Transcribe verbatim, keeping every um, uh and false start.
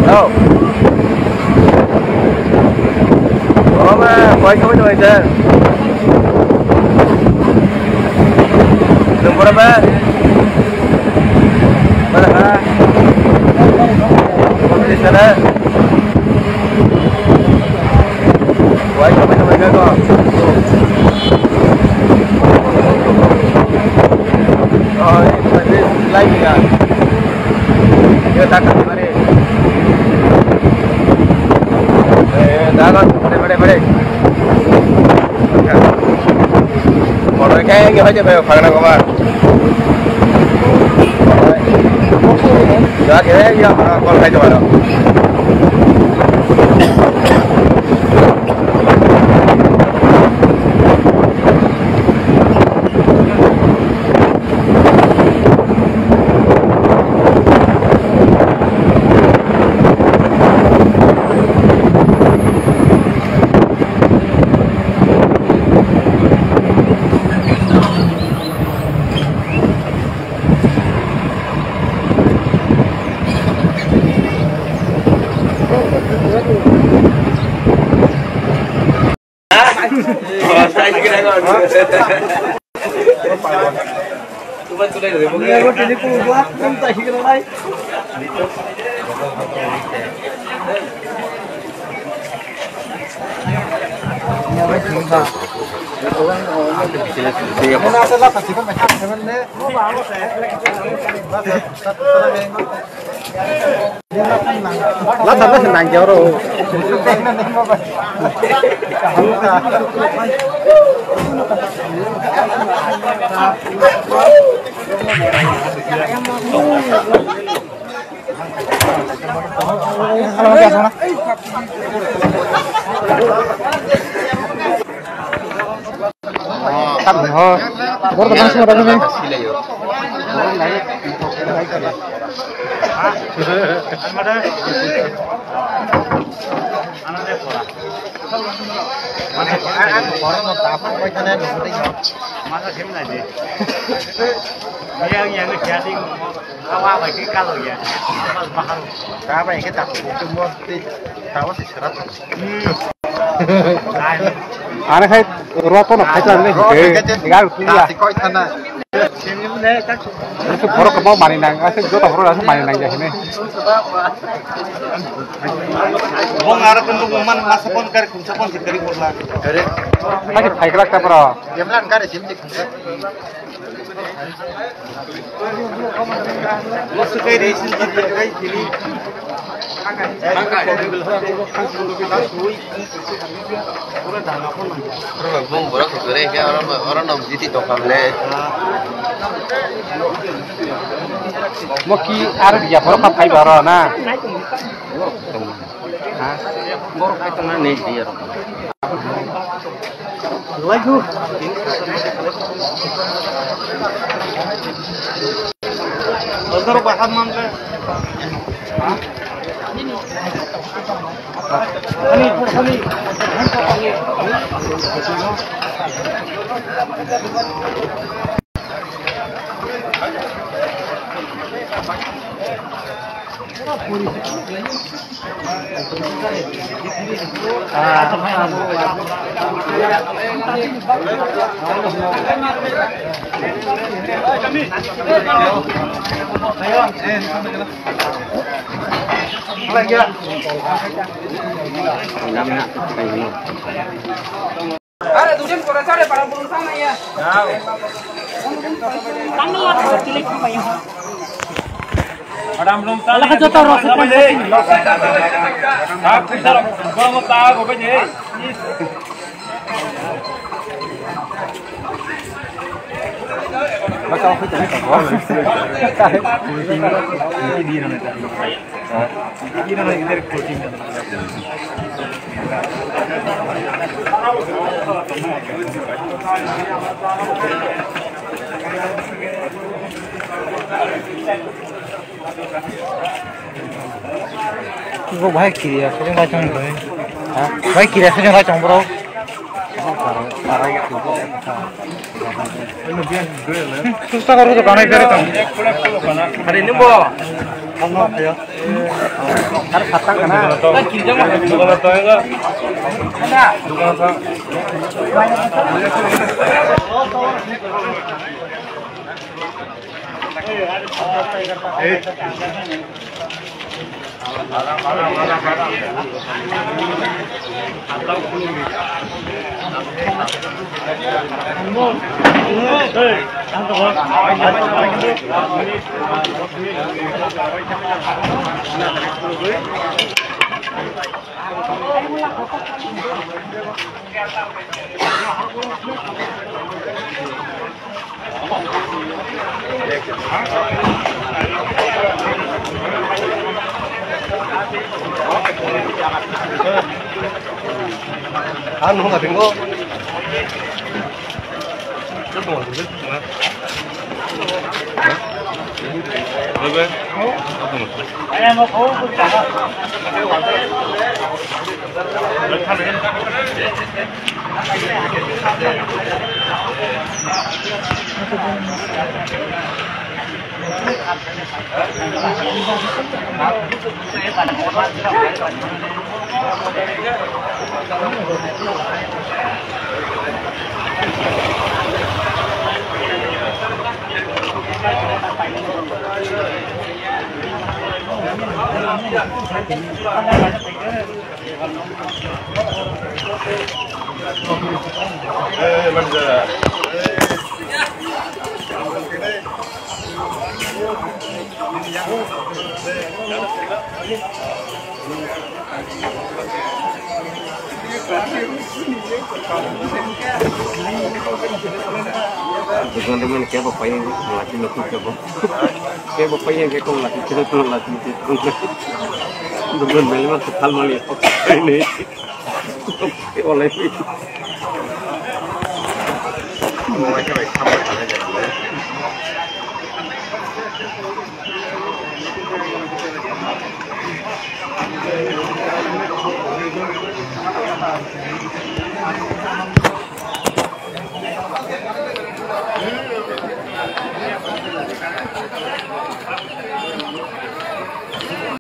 Oh. Oh, ma, koi koi doi ta. Nung pura ba? Mana ha? Koi di sana. Wai koi doi ta ko. Oh, ini lagi ya. Yo, tak. Eh, dagan, bade, bade, bade. Motor kaya ngi hoje bayo, phagna goma. Ya, kaya ngi, ya, kol khai jawara. Lata bwswk nangya oro. Borok tang sima rok ni. Kaba engke tak mo tei tawa se sera. Ano khai roto no khai tan le. Roto khai tan. Egal kuya. Kasi koi thana. Itu borok kebang mani nang, asik jota borok asik mani nang ya sini. Bong aro kan lu man masa pon kar kunsa pon sikari kurla. Kare. Asik khai kelak ta bro. Gemlan kare sim dik kunsa. Bung borok kukure khe oro, oro no biti tongkha le. Mo ki ar ya borok kha phai baro na. Ha? Borok khai tongna nei di aro. Lai gu. Borok bahar man le. Bo bahai kiriya, kiri lai chong bro. Ha? Bahai kiriya, kiri lai chong bro. Susta karo to kanai kare tong. Hari ni bo. Ano ayo. Ano nga bingo. Bukan teman kebo payung laki laki kebo. Kebo payung kebo laki kebo laki. Bukan beli mah kekal mali. Ini. Oleh.